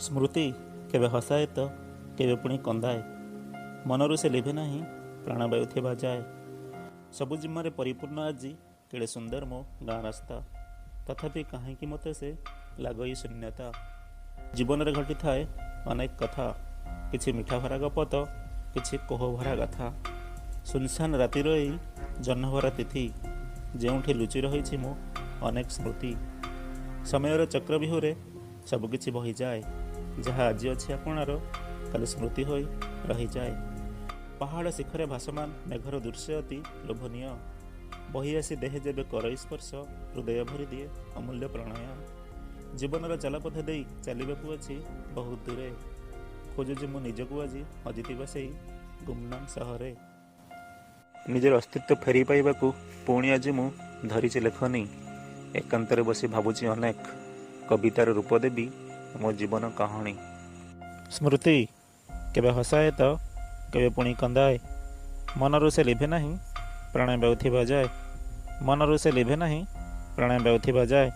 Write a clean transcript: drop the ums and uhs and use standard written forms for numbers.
ସ୍ମୃତି କେବେ ହସାଏ ତ କେବେ ପୁଣି କନ୍ଦାଏ, ମନରୁ ସେ ଲିଭେ ନାହିଁ ପ୍ରାଣବାୟୁ ଥିବା ଯାଏ। ସବୁଜିମାରେ ପରିପୂର୍ଣ୍ଣ ଆଜି କେଡ଼େ ସୁନ୍ଦର ମୋ ଗାଁ ରାସ୍ତା, ତଥାପି କାହିଁକି ମୋତେ ସେ ଲାଗଇ ଶୂନ୍ୟତା। ଜୀବନରେ ଘଟିଥାଏ ଅନେକ କଥା, କିଛି ମିଠାଭରା ଗପ ତ କିଛି କୋହଭରା ଗାଥା। ଶୂନଶାନ ରାତିର ଏଇ ଜହ୍ନଭରା ତିଥି, ଯେଉଁଠି ଲୁଚି ରହିଛି ମୋ ଅନେକ ସ୍ମୃତି। ସମୟର ଚକ୍ରବ୍ୟୁହରେ ସବୁକିଛି ବହିଯାଏ, ଯାହା ଆଜି ଅଛି ଆପଣାର କାଲି ସ୍ମୃତି ହୋଇ ରହିଯାଏ। ପାହାଡ଼ ଶିଖରେ ଭାସମାନ ମେଘର ଦୃଶ୍ୟ ଅତି ଲୋଭନୀୟ, ବହି ଆସି ଦେହେ ଯେବେ କରଇ ସ୍ପର୍ଶ, ହୃଦୟ ଭରିଦିଏ ଅମୂଲ୍ୟ ପ୍ରଣୟ। ଜୀବନର ଚଲାପଥ ଦେଇ ଚାଲିବାକୁ ଅଛି ବହୁତ ଦୂରେ, ଖୋଜୁଛି ମୁଁ ନିଜକୁ ଆଜି ହଜିଥିବା ସେଇ ଗୁମନାମ ସହରେ। ନିଜର ଅସ୍ତିତ୍ୱ ଫେରି ପାଇବାକୁ ପୁଣି ଆଜି ମୁଁ ଧରିଛି ଲେଖନୀ, ଏକାନ୍ତରେ ବସି ଭାବୁଛି ଅନେକ, କବିତାର ରୂପ ଦେବି ମୋ ଜୀବନ କାହାଣୀ। ସ୍ମୃତି କେବେ ହସାଏ ତ କେବେ ପୁଣି କନ୍ଦାଏ, ମନରୁ ସେ ଲିଭେ ନାହିଁ ପ୍ରାଣବାୟୁ ଥିବା ଯାଏ। ମନରୁ ସେ ଲିଭେ ନାହିଁ ପ୍ରାଣବାୟୁ ଥିବା ଯାଏ।